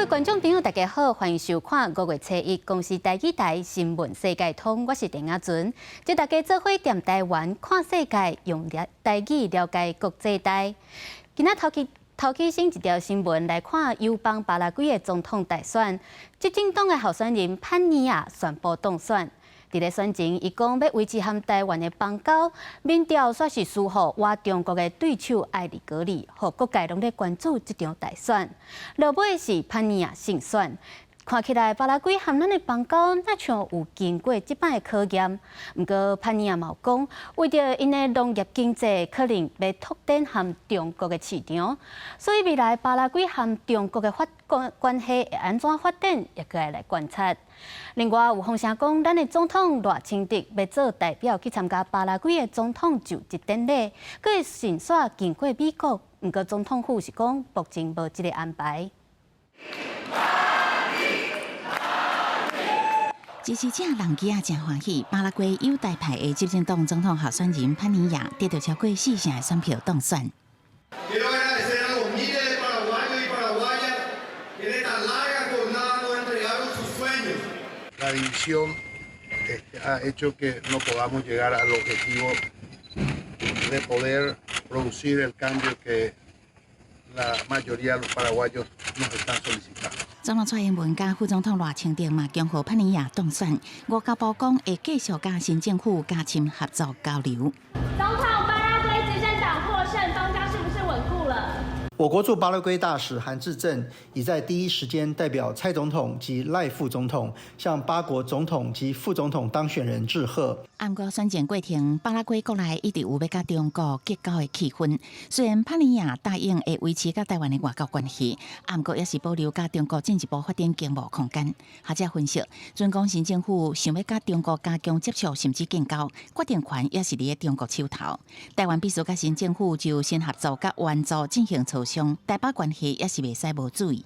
觀眾朋友，大家好，歡迎收看5月初一公視台語台新聞世界通，我是鄭亞純，祝大家做伙踮台灣看世界，用台語了解國際大。今仔頭起頭起先一條新聞來看，友邦巴拉圭的總統大選，執政黨的候選人潘尼亞宣布當選。佇咧選前，伊講欲維持和台灣的邦交，民調煞是輸予倚中國的對手艾利格里，予各界攏咧關注這場大選。落尾是潘尼亞勝選，看起來巴拉圭和咱的邦交，若像有經過這擺的考驗。毋過潘尼亞嘛有講，為著𪜶的農業經濟可能欲拓展和中國的市場，所以未來巴拉圭和中國的發關關係會按怎發展，也閣愛來觀察。另外有風聲講，咱的總統賴清德欲做代表去參加巴拉圭的總統就職典禮，閣會順紲經過美國。毋過總統府是講，目前無這个安排。支持者人機仔誠歡喜，巴拉圭猶大派的執政黨總統候選人潘尼亞得到超過四成的選票當選。 Quiero agradecer a los miles de paraguayos y paraguayas que en esta larga jornada nos entregaron sus sueños. La división ha hecho que no podamos llegar al objetivo de poder producir el cambio que la mayoría de los paraguayos nos están solicitando. 總統蔡英文佮副總統賴清德嘛恭賀潘尼亞當選，外交部講會繼續佮新政府加深合作交流。總統，巴拉圭執政黨獲勝，邦交是不是穩固了？我國駐巴拉圭大使韓志正已在第一時間代表蔡總統及賴副總統向巴國總統及副總統當選人致賀。毋過選戰過程，巴拉圭國內一直有欲佮中國結交的氣氛。雖然潘尼亞答應會維持佮台灣的外交關係，毋過也是保留佮中國進一步發展經貿空間。學者分析，準講新政府想欲佮中國加強接觸，甚至建交，決定權也是佇咧中國手頭。台灣必須佮新政府就新合作佮援助進行磋商，台巴關係也是袂使無注意。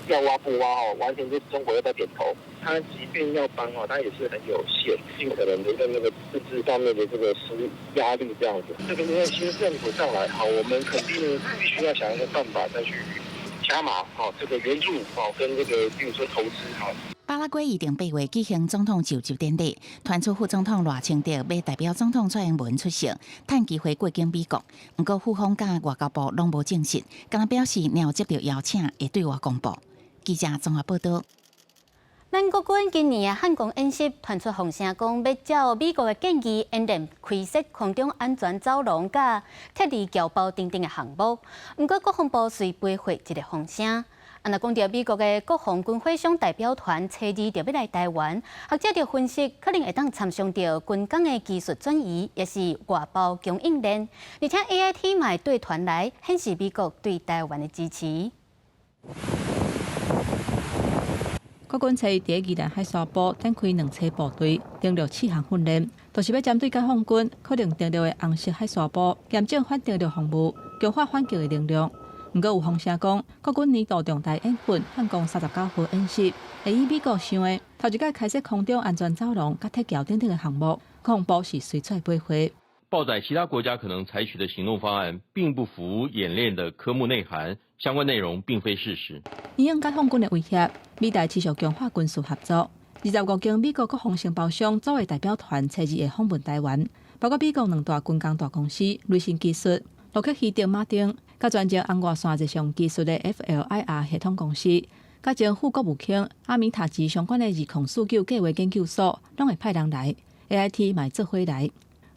要挖不挖哦，完全就是中國又在點頭。他即便要幫哦，他也是很有限，盡可能的在那個政治上面的這個施壓力這樣子。這個因為新政府上來，好，我們肯定必須要想一個辦法再去加碼，好，這個援助，好，跟這個，比如說投資，好。巴拉圭預定8月舉行總統就職典禮，傳出副總統賴清德欲代表總統蔡英文出席，趁機會過境美國。毋過府方佮外交部攏無證實，干焦表示若有接到邀請，會對外公布。記者綜合報道。咱國軍今年的漢光演習傳出風聲，講欲照美國的建議，演練開設空中安全走廊、佮撤離僑胞等等的項目。毋過國防部隨回駁這个風聲。啊，若講著美國的國防軍火商代表團初二就欲來台灣，學者就分析可能會當參詳著軍工的技術轉移，抑是外包供應鏈。而且 AIT 嘛會帶團來，顯示美國對台灣的支持。國軍初一佇宜蘭海沙埔展開2000部隊登陸試航訓練，就是欲針對解放軍可能登陸的紅色海沙埔，嚴正反登陸防務，強化反擊的能力。毋過有風聲講，國軍年度重大演訓漢光39號演習，會以美國想的頭一擺開設空中安全走廊、佮撤僑等等的項目，國防部是隨出來駁回。報載其他國家可能採取的行動方案，並不符演練的科目內涵，相關內容並非事實。因應解放軍的威脅，美台持續強化軍事合作。25間美國國防承包商組的代表團，初二會訪問台灣，包括美國兩大軍工大公司雷神技術、洛克希德馬丁，佮專精紅外線熱像技術的 FLIR 系統公司，佮前副國務卿阿米塔吉相關的2049計劃研究所，攏會派人來，AIT 嘛會做伙來。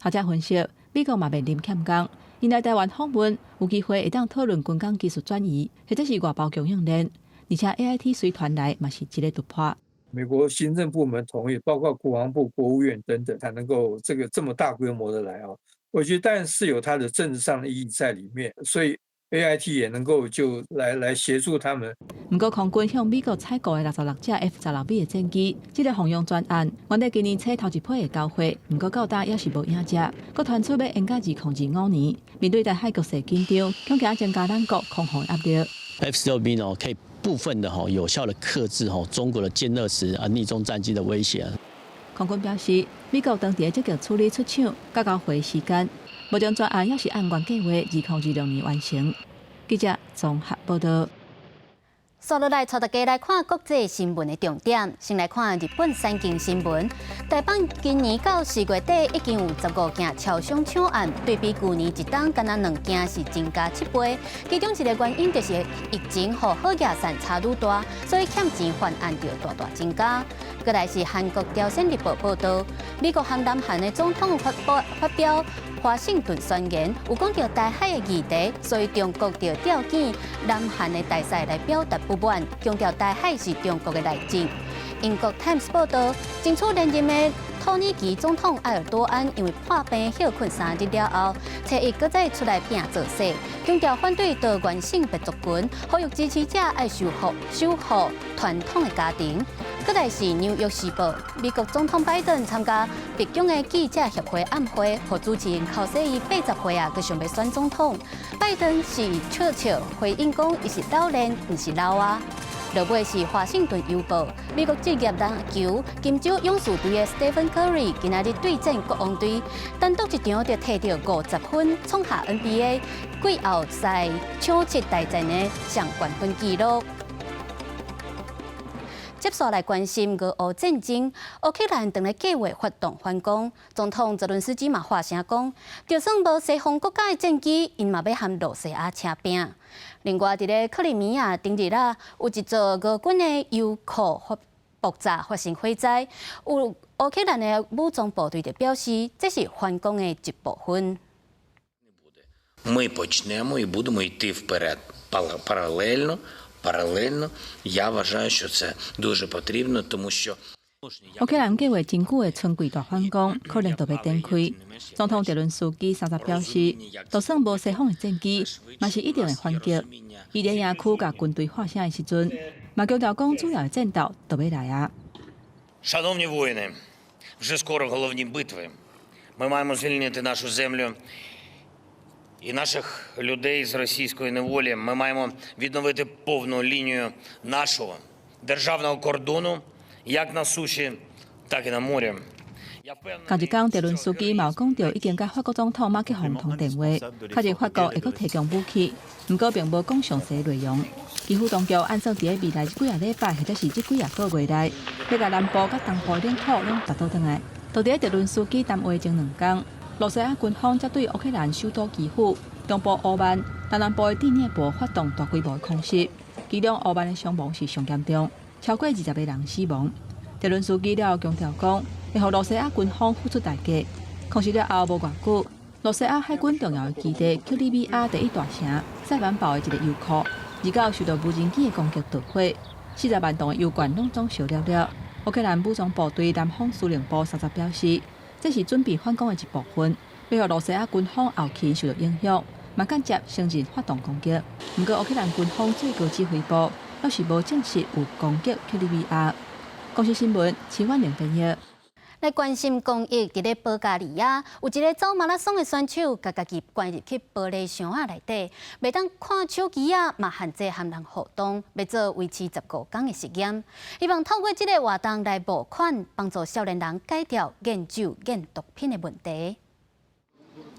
學者分析，美國嘛面臨欠工，𪜶來台灣訪問，有機會會當討論軍工技術轉移，或者是外包供應鏈，而且 AIT 隨團來嘛是一个突破。美國行政部門同意，包括國防部、國務院等等，才能夠這個這麼大規模的來哦。我覺得當然是有它的政治上的意義在裡面，所以 AIT 也能夠就來協助他們。毋過空軍向美國採購的66隻 F-16V 的戰機，這个防禦專案，原定今年初頭一批會交貨，毋過到今猶是無影跡，閣傳出欲延到2025年。面對台海局勢緊張，恐驚增加咱國空防壓力。 F-16V 呢，可以部分的哈有效的克制哈中國的殲20啊匿蹤戰機的威脅。空軍表示，美國當地積極處理出廠佮交貨時間，目前專案猶是按原計劃2026年完成。記者綜合報道。紲落來，帶大家來看國際新聞的重點。先來看日本產經新聞。台北今年到4月底已經有15件超商搶案，對比舊年一冬干焦兩件，是增加7倍。其中一个原因就是疫情予好額善差愈大，所以欠錢犯案就大大增加。閣來是韓國朝鮮日報報導，美國和南韓的總統發表華盛頓宣言，有講著台海的議題，所以中國就調遣南韓的大使來表達不滿，強調台海是中國的內政。英國 Times 報導，爭取連任的土耳其總統埃爾多安因為破病歇睏3日了後，初一閣再出來拚造勢，強調反對多元性別族群，呼籲支持者愛守護傳統的家庭。閣來是紐約時報，美國總統拜登參加白宮的記者協會暗會，予主持人剾洗伊80歲啊，閣想欲選總統。拜登是笑笑回應講，伊是老練，毋是老啊。落尾是華盛頓郵報，美國職業籃球金州勇士隊的 Stephen Curry 今仔日對戰國王隊，單獨一場就提著50分，創下 NBA 季後賽搶七大戰的上懸分紀錄。接紲來關心俄烏戰爭，烏克蘭正咧計劃發動反攻。總統澤倫斯基嘛發聲講，就算無西方國家的戰機，𪜶嘛欲和露西亞車拚。另外，佇咧克里米亞頂日啊，有一座俄軍的油庫發爆炸發生火災，有烏克蘭的武裝部隊就表示，這是反攻的一部分。 Ми почнемо і будемо йти вперед паралельно. Паралельно, я вважаю, що це дуже потрібно, тому що 烏克蘭計劃真久的春季大反攻可能就欲展開。總統澤倫斯基三十表示，就算無西方的戰機，嘛是一定會反擊。伊佇營區共軍隊喊聲的時陣，嘛強調講主要的戰鬥就欲來啊。 Шановні воїни, вже скоро головні битви. Ми маємо звільнити нашу землю і наших людей з російської неволі. Ми маємо відновити повну лінію нашого державного кордону як на суші, так і на морі. 仝一工，澤倫斯基嘛有講著已經佮法國總統馬克宏通電話，確認法國會閣提供武器，毋過並無講詳細內容。基輔當局按算佇咧未來這幾仔禮拜，或者是這幾仔個月內，欲共南部佮東部領土攏奪倒轉來。就佇咧澤倫斯基談話前兩工，露西亞軍方才對烏克蘭首都基輔、中部烏曼、東南部的第聶伯發動大規模的空襲，其中烏曼的傷亡是上嚴重，超過20個人死亡。澤倫斯基了後強調講，會予露西亞軍方付出代價。空襲了後無偌久，露西亞海軍重要的基地克里米亞第一大城塞凡堡的一個油庫，29受到無人機的攻擊墜毀，40萬噸的油罐攏總燒了了。烏克蘭武裝部隊南方司令部三十表示，這是準備反攻的一部分，欲予露西亞軍方後勤受到影響，嘛間接承認發動攻擊。毋過烏克蘭軍方最高指揮部猶是無證實有攻擊克里米亞。公視新聞，陳婉玲編譯。來關心公益，佇咧保加利亞有一个跑馬拉松的選手，共家己關入去玻璃箱仔內底，袂當看手機仔，嘛限制和人互動，欲做維持15工的實驗。希望透過這个活動來募款，幫助少年人戒掉癮酒、癮毒品的問題。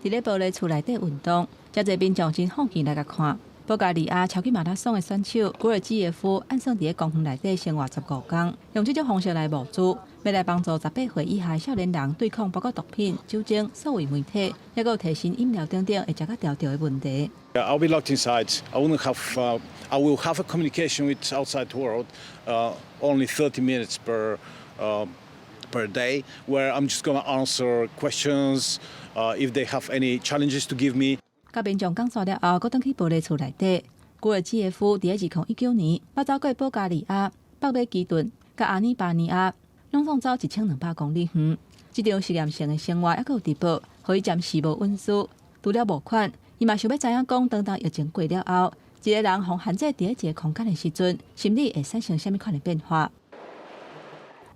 佇咧玻璃厝內底運動，遮濟民眾真好奇來共看。保加利亞超級馬拉松的選手古爾基耶夫按算佇咧公園內底生活15工，用這種方式來募資，欲來幫助18歲以下少年人對抗包括毒品、酒精、數位媒體，抑閣有提神飲料等等會食甲著著的問題。 I'll be locked inside. I wouldn't have. I will have a communication with outside world only 30 minutes per day, where I'm just gonna answer questions if they have any challenges to give me. 共民眾講煞了後，閣轉去玻璃厝內底。古爾基耶夫佇咧2019年，捌走過保加利亞、北馬其頓、佮阿爾巴尼亞，攏總走1200公里遠。這場實驗性的生活猶閣有直播，予伊暫時無隱私。除了募款，伊嘛想欲知影講，當當疫情過了後，一個人予限制佇咧一個空間的時陣，心理會產生啥物款的變化？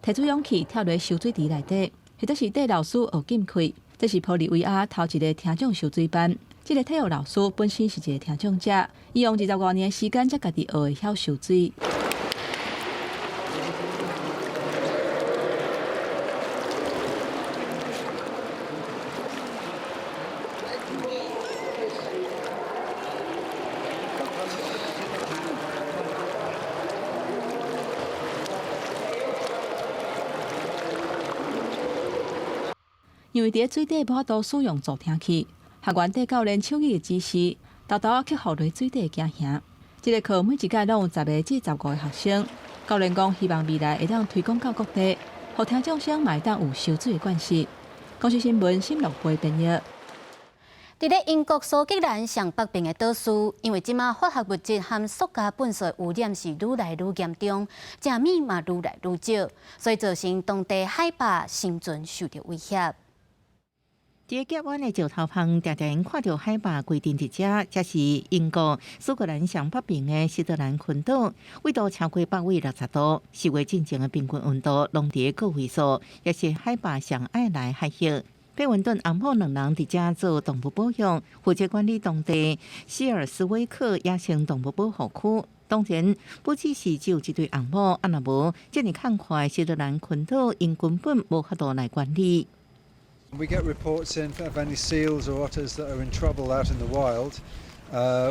提出勇氣跳入泅水池內底，或者是綴老師學禁氣，這是玻利維亞頭一个聽障泅水班。這个體育老師本身是一个聽障者，伊用25年的時間才家己學會曉泅水。因為佇水底無法度使用助聽器，學員綴教練手語的指示，沓沓仔克服佇水底驚嚇。這个課每一屆攏有10個至15個學生。教練講，希望未來會當推廣到各地，予聽障生嘛會當有泅水的慣勢。公視新聞新樂貝編譯。佇咧英國蘇格蘭上北邊的島嶼，因為這馬化學物質和塑膠糞埽污染是愈來愈嚴重，食物嘛愈來愈少，所以造成當地海豹生存受著威脅。佇個峽灣的石頭旁，定定看著海豹規陣佇遮，這是英國蘇格蘭上北邊的設特蘭群島，緯度超過北緯60度，4月進前的平均溫度攏佇個位數，也是海豹上愛來海域。貝文頓翁某兩人佇遮做動物保育，負責管理當地希爾斯威克野生動物保護區。當然，不只是只有這對翁某，啊若無這爾坎闊設特蘭群島，𪜶根本無法度來管理。 We get reports in of any seals or otters that are in trouble out in the wild.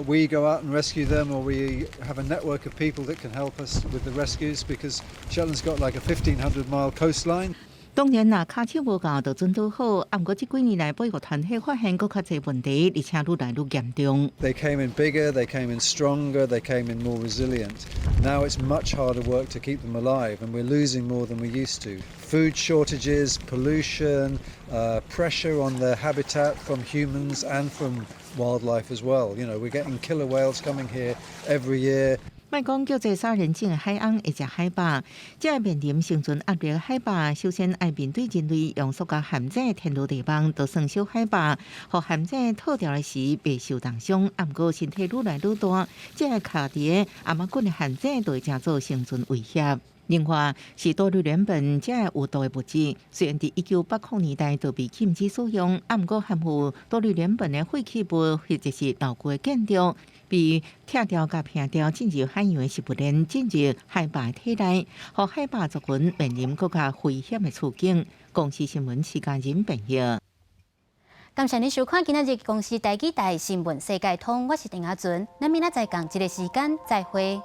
We go out and rescue them, or we have a network of people that can help us with the rescues because Shetland's got like a 1500 mile coastline. 當然，若跤手無夠，就準拄好。啊，毋過這幾年來，保育團體發現閣較濟問題，而且愈來愈嚴重。 They came in bigger, they came in stronger, they came in more resilient. Now it's much harder work to keep them alive, and we're losing more than we used to. Food shortages, pollution, pressure on the habitat from humans and from wildlife as well. We're getting killer whales coming here every year. 莫講叫做殺人鯨的海翁會食海豹，這个面臨生存壓力的海豹，首先愛面對人類用塑膠陷阱天羅地網，就算小海豹，予陷阱套牢的時袂受重傷，啊，毋過身體愈來愈大，這个卡佇個頷仔頸的陷阱就會成做生存威脅。另外，是多氯聯苯這个有毒的物質，雖然佇1980年代就被禁止使用，啊，毋過含有多氯聯苯的廢棄物或者是老舊的建築，被拆掉佮拼掉進入海洋的食物鏈，進入海豹體內，予海豹族群面臨閣較危險的處境。公視新聞徐家仁編譯。感謝你收看今仔日公視台語台新聞世界通，我是鄭亞純，咱明仔載仝這个時間再會。